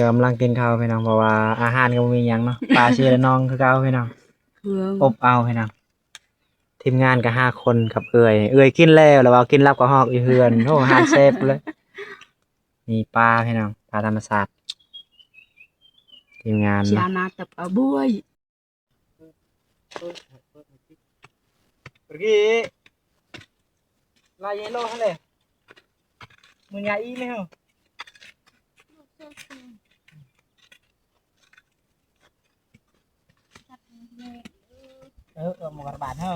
ກຳລັງກິນເຂົ້າພີ່ນ້ອງ ເພາະວ່າອາຫານກໍບໍ່ມີຫຍັງເນາະ ປາຊີລະນອງຄືເກົ່າພີ່ນ້ອງ ເຄື່ອງອົບເອົາພີ່ນ້ອງ ທີມງານກໍຫ້າຄົນກັບເອື້ອຍ ເອື້ອຍກິນແລ້ວ ແລ້ວວ່າກິນລາບກະຮອກຢູ່ເຮືອນ ໂອ້ ອາຫານແຊບເລີຍ ມີປາພີ່ນ້ອງ ປາທຳມະຊາດ ທີມງານເນາະ ເສຍໜ້າຈັບເອົາບວຍ. Pergi. Lah, yellow hale. Mun ya i meh. Eh, eh, mau karban ha.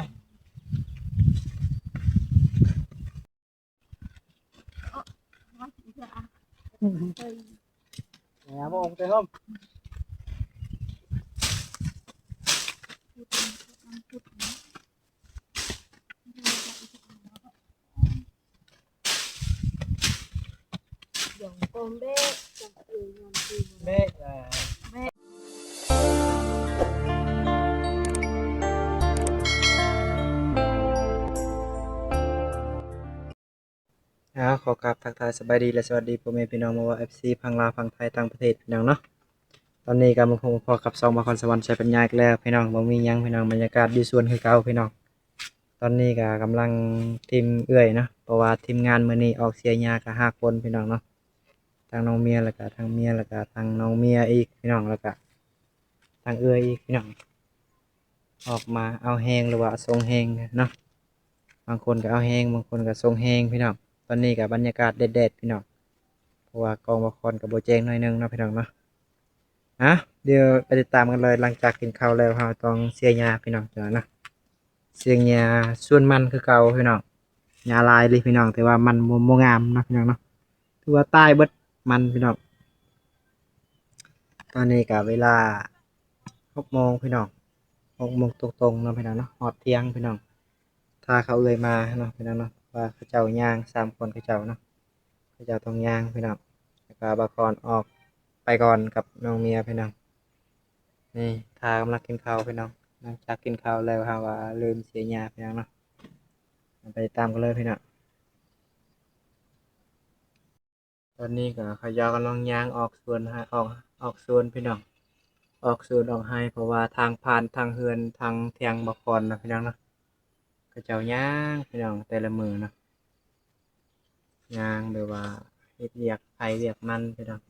Bê, à. Bê. ເອົາ ຂໍກາບທັກທາຍສະບາຍດີ ແລະ ສະຫວັດດີພໍ່ແມ່ພີ່ນ້ອງ ບໍ່ວ່າ ເອັຟຊີ ຝັ່ງລາວ ຝັ່ງໄທ ຕ່າງປະເທດ ພີ່ນ້ອງເນາະ. ຕອນນີ້ກໍມາພົບມາພໍ້ກັບຊ່ອງບ່າວຄອນສະຫວັນ ໄຊປັນຍາ ອີກແລ້ວ ພີ່ນ້ອງ. ບໍ່ມີຫຍັງ ພີ່ນ້ອງ, ບັນຍາກາດຢູ່ສວນຄືເກົ່າ ພີ່ນ້ອງ. ຕອນນີ້ກໍກຳລັງທີມເອື້ອຍເນາະ ເພາະວ່າທີມງານມື້ນີ້ອອກເສຍຫຍ້າກໍຫ້າຄົນ ພີ່ນ້ອງເນາະ. ທັງນ້ອງເມຍ ແລ້ວກໍທັງເມຍ ແລ້ວກໍທັງນ້ອງເມຍອີກ ພີ່ນ້ອງ, ແລ້ວກໍທັງເອື້ອຍອີກ ພີ່ນ້ອງ. ອອກມາເອົາແຮງ ຫຼືວ່າສົ່ງແຮງເນາະ. ບາງຄົນກໍເອົາແຮງ ບາງຄົນກໍສົ່ງແຮງ ພີ່ນ້ອງ. ຕອນນີ້ກໍບັນຍາກາດແດດໆ ພີ່ນ້ອງ, ເພາະວ່າກ້ອງບ່າວຄອນກໍບໍ່ແຈ້ງໜ້ອຍໜຶ່ງເນາະ ພີ່ນ້ອງເນາະ. ອ່ະ ດຽວໄປຕິດຕາມກັນເລີຍ. ຫຼັງຈາກກິນເຂົ້າແລ້ວ ເຮົາຕ້ອງເສຍຫຍ້າ ພີ່ນ້ອງ ຈັ່ງໃດເນາະ. ສຽງຫຍ້າສວນມັນຄືເກົ່າພີ່ນ້ອງ, ຫຍ້າຫຼາຍເລີຍພີ່ນ້ອງ, ແຕ່ວ່າມັນບໍ່ ບໍ່ງາມເນາະພີ່ນ້ອງເນາະ, ຖືວ່າຕາຍເບິດມັນພີ່ນ້ອງ. ຕອນນີ້ກໍເວລາຫົກໂມງພີ່ນ້ອງ, ຫົກໂມງຕົງໆເນາະພີ່ນ້ອງເນາະ, ຮອດທ່ຽງພີ່ນ້ອງ. ຖ້າເຂົາເອື້ອຍມາເນາະພີ່ນ້ອງເນາະ, ວ່າເຂົາເຈົ້າຍ່າງສາມຄົນເຂົາເຈົ້າເນາະ. ເຂົາເຈົ້າຕ້ອງຍ່າງພີ່ນ້ອງ, ແລ້ວກໍບ່າວຄອນອອກໄປກ່ອນກັບນ້ອງເມຍພີ່ນ້ອງ. ນີ້ ຖ້າກຳລັງກິນເຂົ້າພີ່ນ້ອງ, ຫຼັງຈາກກິນເຂົ້າແລ້ວ ເຮົາວ່າລືມເສຍຫຍ້າພີ່ນ້ອງເນາະ. ໄປຕາມກັນເລີຍພີ່ນ້ອງ. ຕອນນີ້ກໍເຂົາເຈົ້າກຳລັງຍ່າງອອກສວນໃຫ້ ອອກ ອອກສວນພີ່ນ້ອງ, ອອກສວນອອກໄຮ່ ເພາະວ່າທາງຜ່ານທາງເຮືອນທາງທຽງບ່າວຄອນນະພີ່ນ້ອງເນາະ. ເຂົາເຈົ້າຍ່າງພີ່ນ້ອງ ແຕ່ລະມື້ເນາະ, ຍ່າງແບບວ່າເຮັດວຽກໄຮ່ວຽກມັນພີ່ນ້ອງ.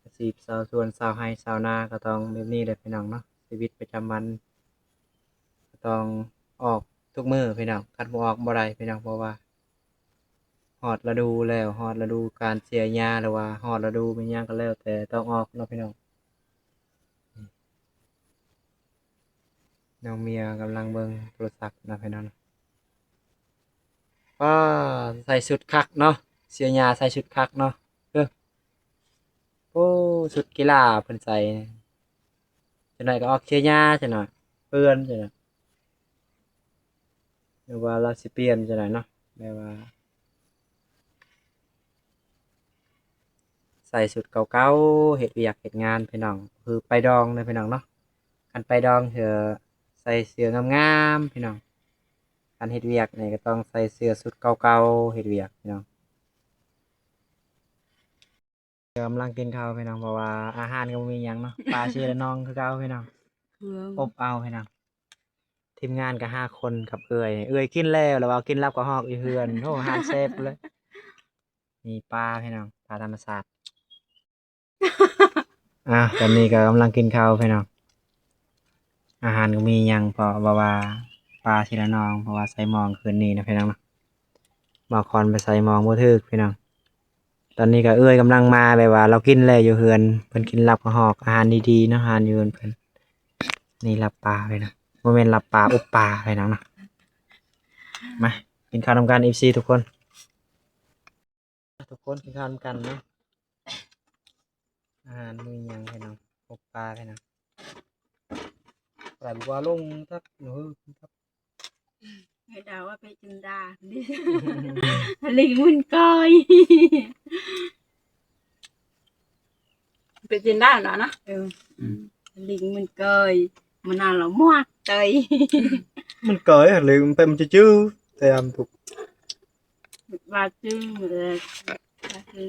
ອາຊີບຊາວສວນຊາວໄຮ່ຊາວນາກໍຕ້ອງແບບນີ້ແຫຼະພີ່ນ້ອງເນາະ, ຊີວິດປະຈຳວັນກໍຕ້ອງອອກທຸກມື້ພີ່ນ້ອງ, ຄັນບໍ່ອອກບໍ່ໄດ້ພີ່ນ້ອງ, ເພາະວ່າຮອດລະດູແລ້ວ, ຮອດລະດູການເສຍຫຍ້າ ຫຼືວ່າຮອດລະດູແມ່ນຫຍັງກໍແລ້ວແຕ່ຕ້ອງອອກເນາະພີ່ນ້ອງ. ນ້ອງເມຍກຳລັງເບິ່ງໂທລະສັບນະພີ່ນ້ອງ. ປ້າ ໃສ່ຊຸດຄັກເນາະ, ເສຍຫຍ້າໃສ່ຊຸດຄັກເນາະ. ເອີ ໂອ້ ຊຸດກິລາເພິ່ນໃສ່, ຈັກໜ້ອຍກໍອອກເສຍຫຍ້າ ຈັກໜ້ອຍເປື້ອນ ຈັກໜ້ອຍ ຫຼືວ່າລາວຊິປ່ຽນຈັ່ງໃດເນາະ, ແບບວ່າໃສ່ຊຸດເກົ່າໆ ເຮັດວຽກເຮັດງານພີ່ນ້ອງ, ຄືໄປດອງເດີພີ່ນ້ອງເນາະ. ຄັນໄປດອງເທື່ອໃສ່ເສື້ອງາມໆພີ່ນ້ອງ, ຄັນເຮັດວຽກນີ້ກໍຕ້ອງໃສ່ເສື້ອຊຸດເກົ່າໆ ເຮັດວຽກພີ່ນ້ອງ. ກຳລັງກິນເຂົ້າພີ່ນ້ອງ, ເພາະວ່າອາຫານກໍບໍ່ມີຫຍັງເນາະ, ປາຊີລະນອງຄືເກົ່າພີ່ນ້ອງ, ເຄື່ອງອົບເອົາພີ່ນ້ອງ. ທີມງານກໍຫ້າຄົນກັບເອື້ອຍ, ເອື້ອຍກິນແລ້ວ ແລ້ວວ່າກິນລາບກະຮອກຢູ່ເຮືອນ, ໂອ້ ອາຫານແຊບເລີຍ. ມີປາພີ່ນ້ອງ, ປາທຳມະຊາດ. ອ່າ ຕອນນີ້ກໍກຳລັງກິນເຂົ້າພີ່ນ້ອງ, ອາຫານກໍມີຫຍັງ ເພາະວ່າ ວ່າປາຊີລະນອງ ເພາະວ່າໃສ່ໝໍ້ຄືນນີ້ນະພີ່ນ້ອງເນາະ. ບ່າວຄອນໄປໃສ່ໝໍ້ບໍ່ຖືກພີ່ນ້ອງ. ຕອນນີ້ກໍເອື້ອຍກຳລັງມາ, ແບບວ່າລາວກິນແລ້ວຢູ່ເຮືອນ, ເພິ່ນກິນລາບກະຮອກ, ອາຫານດີໆເນາະ, ອາຫານຢູ່ເຮືອນເພິ່ນ. ນີ້ລາບປາພີ່ນ້ອງ, ບໍ່ແມ່ນລາບປາ, ອົບປາພີ່ນ້ອງເນາະ. ມາກິນເຂົ້ານຳກັນ ເອັຟຊີ ທຸກຄົນ. ທຸກຄົນກິນເຂົ້ານຳກັນເນາະ. ອາຫານມື້ຫຍັງພີ່ນ້ອງ, ອົບປາພີ່ນ້ອງ. ປາບໍ່ວ່າລົງທັກ ເອີ ທັກ ໃຫ້ເດົາວ່າເປຈິນດາ ລິງມັນກອຍ ເປຈິນດາເນາະ. ເອີ ລິງມັນກອຍ ມັນນາລະມວກເຕີຍ ມັນກອຍ ຫຼືມັນເປັນມັນຈື່ໆ ແຕ່ອຳທຸກ ວ່າຈື່ ເອີ ວ່າຈື່.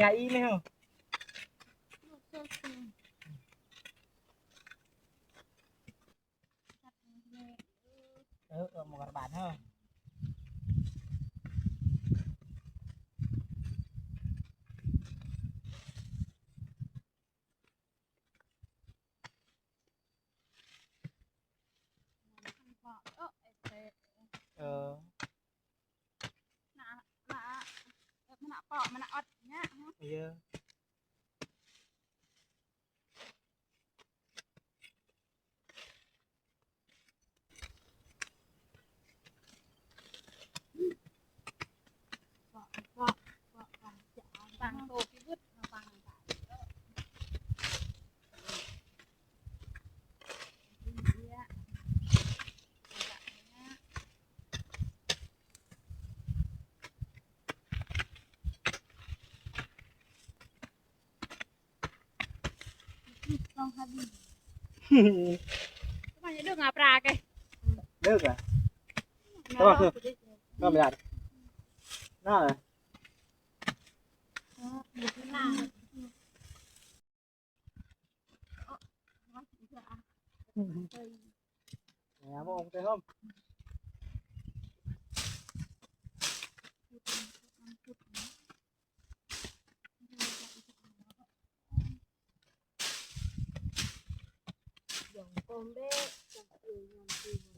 ຍາອີແມ່ເຮົາ ເອີ ເອີ ໝູກກະບານເຮົາ. ເອີ ໜ້າ ໜ້າ ເອີ ມັນໜ້າເປາະ ມັນໜ້າອອດຍາກເນາະ ເອີ. ມາເດີງາປາເກ ເດີງາ ແຕ່ວ່າຄື ນອນບໍ່ໄດ້ ນອນ ແມ່ນບໍ່ ເອີ ເ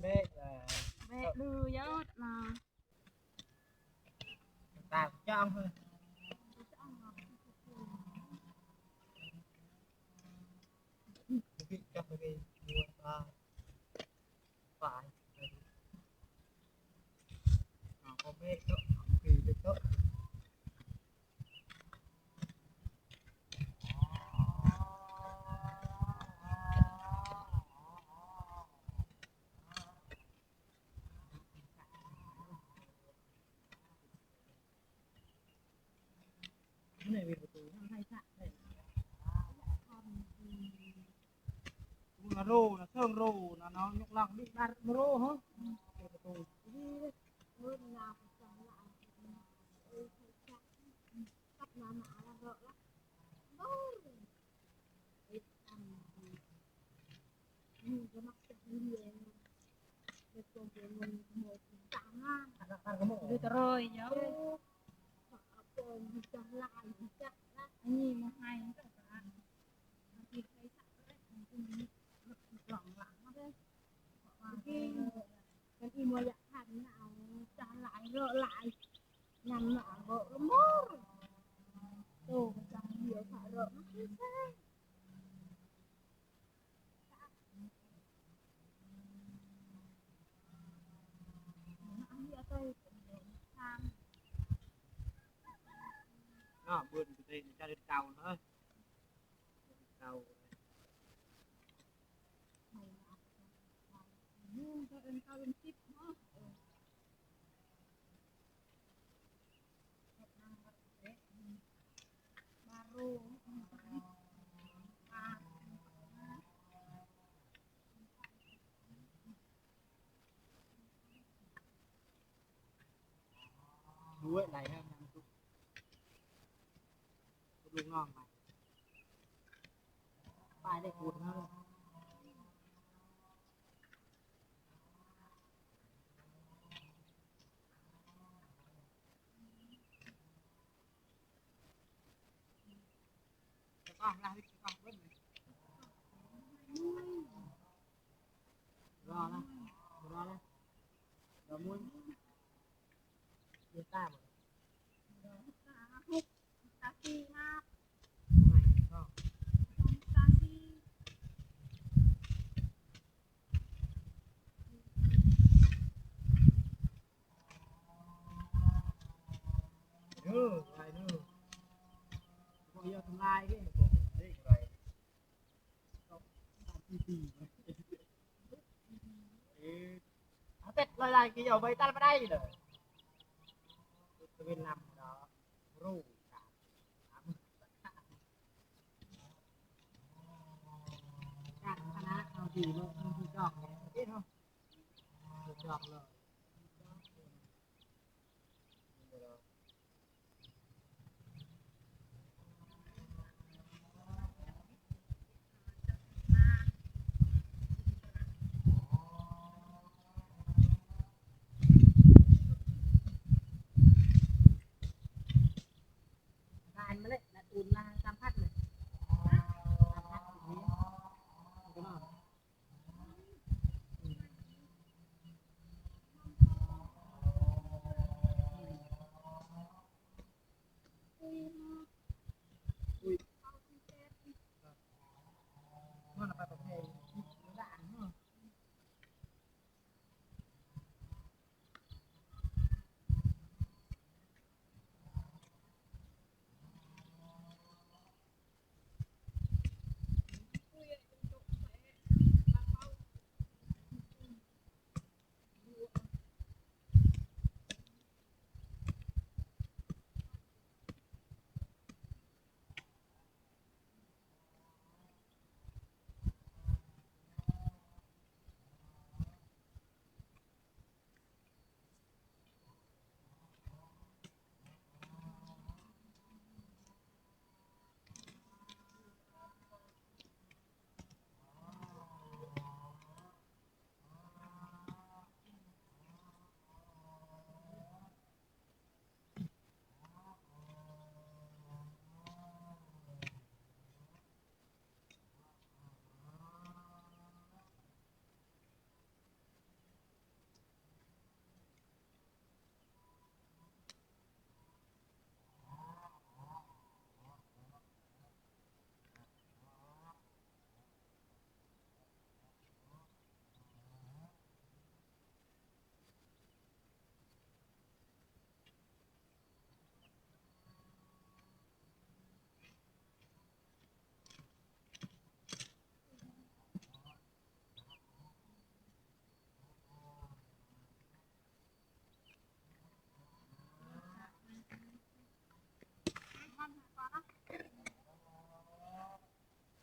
ບະ ເບະ ເບະລືຢາວນະ. ຕາຈ້ອງເຮີ ໂຣນະ ເທິງໂຣນະເນາະ ຍົກຫຼັງດິດດັດໂຣເຮີ ປະຕູ. ເນາະ ເບິ່ງຢູ່ໃນຈາເດືອນເກົ່າເນາະ ເດືອນເກົ່າ ອືມ ເດືອນເກົ່າເດືອນສິບເນາະ ເອີ ເຮັດນຳ ບາໂຣ ອືມ ໂອ້ຍ ໄຫຼແລ້ວ ລູກນ້ອງໄປ ໄປໄດ້ພຸ້ນເນາະ ລອລະ ລອລະ ລະມຸນ ເດລຕ້າບໍ່? ຕາສີ່ມາ ຕາສີ່ ເດີ ໄວເດີ ບໍ່ຢ່າທຳລາຍເດ້ ເດ້ ໄວ ສອງ ສາມ ສີ່ ສີ່ ເອີ ເອົາເປັດລອຍລາຍ ກະເອົາໃບຕັນມາໄດ້ເດີ ຕະເວັນນຳເນາະ ຮູ້ ການຄະນະເຮົາດີເນາະ ມັນຄືຈອກເນາະ ເນາະ ຄືຈອກເນາະ. ບານມາເລີຍ ລະຕູນລະສາມພັນເລີຍ ສາມພັນເລີຍ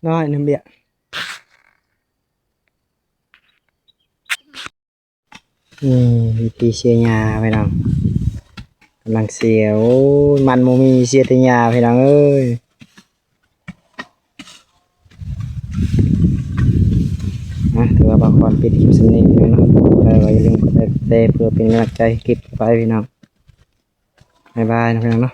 ນ້ອຍນ້ຳເບຍ. ນີ້ວິທີເສຍຫຍ້າພີ່ນ້ອງ ກຳລັງເສຍ. ໂອ້ຍ ມັນບໍ່ມີ ເສຍແຕ່ຫຍ້າພີ່ນ້ອງເອີຍ. ນະ ຖືວ່າບ່າວຄອນປິດຄລິບສ່ຳນີ້ເນາະ. ແລ້ວກໍຢ່າລືມກົດໄລກ໌ ກົດແຊ ເພື່ອເປັນກຳລັງໃຈໃຫ້ຄລິບຕໍ່ໄປພີ່ນ້ອງ. ບາຍບາຍເນາະພີ່ນ້ອງເນາະ.